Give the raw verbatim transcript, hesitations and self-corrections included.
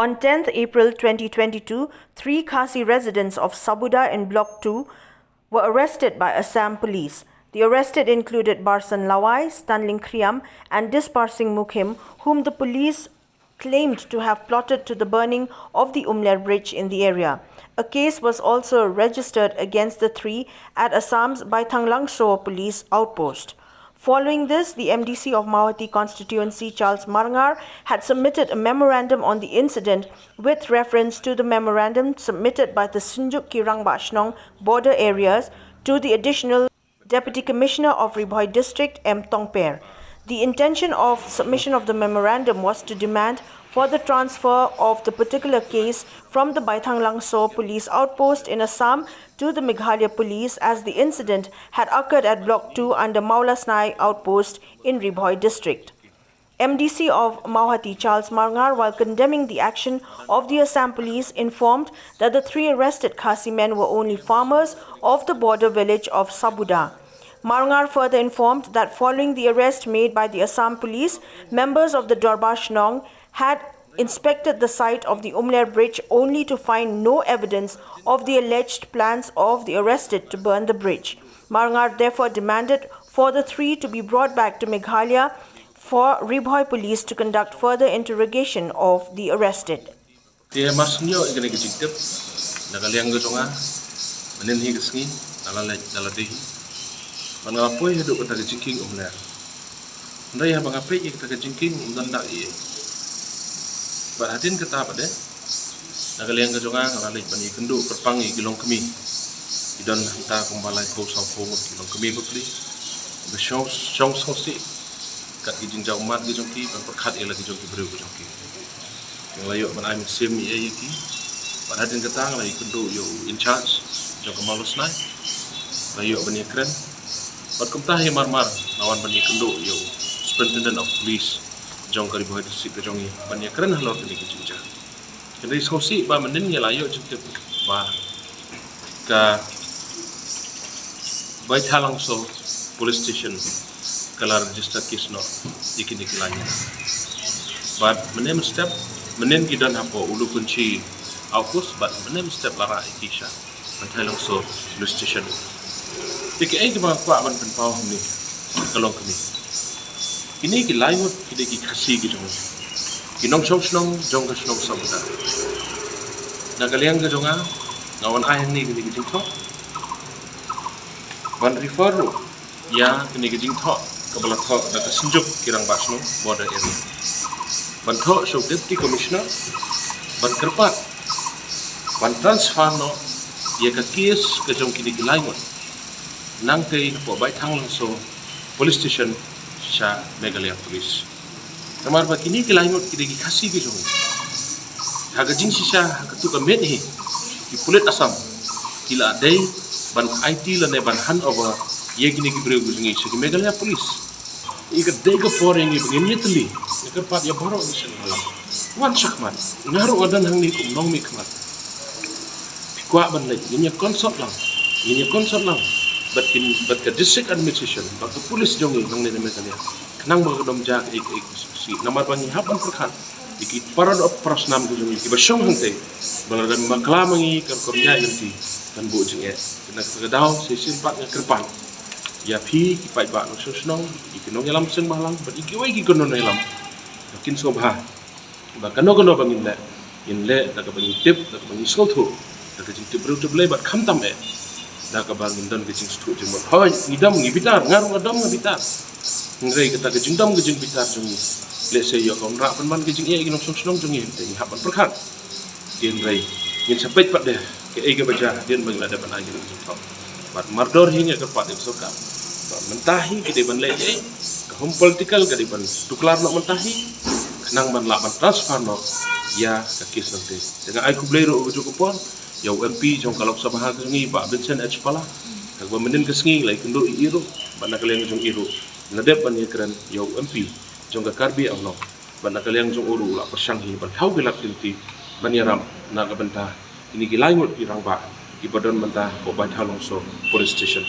On tenth April twenty twenty-two, three Khasi residents of Sabuda in Block two were arrested by Assam police. The arrested included Barsan Lawai, Stanling Kriam, and Dispar Singh Mukhim, whom the police claimed to have plotted to the burning of the Umler Bridge in the area. A case was also registered against the three at Assam's Baithang Langso police outpost. Following this, the M D C of Mawhati constituency, Charles Marngar, had submitted a memorandum on the incident with reference to the memorandum submitted by the Synjuk ki Rangbah Shnong border areas to the additional Deputy Commissioner of Ri Bhoi District, M Tongper. The intention of submission of the memorandum was to demand for the transfer of the particular case from the Baithang Langso police outpost in Assam to the Meghalaya police, as the incident had occurred at Block two under Maulasnai outpost in Ri Bhoi district. M D C of Mawhati, Charles Marngar, while condemning the action of the Assam police, informed that the three arrested Khasi men were only farmers of the border village of Sabuda. Marngar further informed that following the arrest made by the Assam police, members of the Dorbar Shnong had inspected the site of the Umler Bridge, only to find no evidence of the alleged plans of the arrested to burn the bridge. Marngar therefore demanded for the three to be brought back to Meghalaya for Ri Bhoi police to conduct further interrogation of the arrested. Te mar sngewthuh ïa kane ka jingtip na ka liang ka jong nga, mynhynnin hi ka sngi nga la leit, nga la dei hi, ban nga la poi haduh kata ka jingkieng Umler. Hynrei haba nga peit ïa kata ka jingkieng, ym don da ei ei. Bad hadien kata pat de, na ka liang ka jong nga, nga la leit ban ïakynduh kyrpang ïa ki longkmie. Ki don hangta kumba laiphew sawphew ngut ki longkmie bapli ba shong, shong sngewsih kat ki jingjaw ummat ki jong ki, ban pyrkhat ïa la ki jong ki briew ki jong ki. Nga la ïoh ban ai mynsiem ïa ki. Bad hadien kata nga la ïakynduh ïa u in charge jong ka Mawlasnai, la ïoh ban ïakren. Bad kumta hi mar mar nga wan ban ïakynduh ïa u Superintendent of Police jong ka Ri Bhoi District ka jong ngi, ban ïakren halor kane ka jingjia. Hynrei sngewsih ba mynhynnin ngi la ïoh jingtip ba ka Baithalangso Police Station ka la register case noh ïa kine ki lai ngut. Bad mynhynnin mynstep, mynhynnin ki don hapoh Ulukhunchi outpost, bad mynhynnin mynstep la rah ïa ki sha Baithalangso Police Station. Te kaei kaba nga kwah ban pynpaw hangne, ka longkmie, kine ki lai ngut ki dei ki Khasi ki jong ngi, ki nongshong shnong jong ka shnong Sabuda. Na ka liang ka jong nga, nga wan ai hangne kine ki jingthoh ban refer ruh ïa kine ki jingthoh kaba la thoh da ka Synjuk ki Rangbah Shnong Border Area, ban thoh sha u Deputy Commissioner, ban kyrpad ban transfer noh ïa ka case ka jong kine ki lai ngut, nangtei hapoh Baithalangso Police Station sha Meghalaya Police. Namar ba kine ki lai ngut ki dei ki Khasi ki jong ngi. Ha ka jingshisha, ha katto ka miet hi, ki pulit Assam ki la dei ban aiti lane ban hand over ïa kine ki briew ki jong ngi sha ki Meghalaya Police. Ïa ka dei ka por ïa ngi ba ngin ïatylli. Nga kyrpad ïa baroh ngi sha ngi, wan shakhmat. Nga ruh nga don hangne kum u nongmihkhmat. Phi kwah ban leit, ngin ïa consult lang, ngin ïa consult lang bad kin, bad ka District Administration, bad ka police jong ngi nangne na Meghalaya, khnang ba kan ym jia kaei kaei ka sngewsih. Namar ba ngi hap ban pyrkhat ïa ki para doh para snam ki jong ngi kiba shong hangtei, ba lada ym bakla ma ngi, ka rukom ïaid lynti kan buh jingeh. Te na kata ka daw, shisien pat nga kyrpad ïa phi ki paidbah nongshong shnong, ïa ki nongïalam seng bhalang bad ïa kiwei ki kynhun nongïalam, ba kin sngewbha ba kano kano ba ngin leh, ngin leh da kaba ngi tip, da kaba ngi sngewthuh, da ka jingtip briew tip Blei bad khamtam eh da kaba ngin don ka jingsngewthuh jingmut. Hooid, ngi dom ngi bitar, nga ruh nga dom nga bitar. Hynrei kata ka jingdom ka jingbitar jong ngi, lehse ïoh ka wanrah pynban ka jingeh ïa ki nongshong shnong jong ngi, te ngi hap ban pyrkhat. Hynrei ngin sa peit pat de kaei kaba jia hadien ba ngi la dep ban ai kine ki jingthoh. Bad mardor hi nga kyrpad ïa ka sorkar ba mynta hi ka dei ban leh kaei, ka home political ka dei ban tuklar noh mynta hi, khnang ban lah ban transfer noh ïa ka case nangtei. Te nga ai khublei ruh ha kajuh ka por ïa u M P jong ka Lok Sabha ka jong ngi, Bah Vincent H Pala, ha kaba mynhynnin ka sngi la ïakynduh ïa i ruh bad na ka liang jong i ruh la dep ban ïakren ïa u M P jong ka Karbi Anglong, bad na ka liang jong u ruh u la pyrshang hi ban thaw ki lad ki lynti ban ïarap na ka bynta kine ki lai ngut ki rangbah kiba don mynta hapoh Baithalangso Police Station.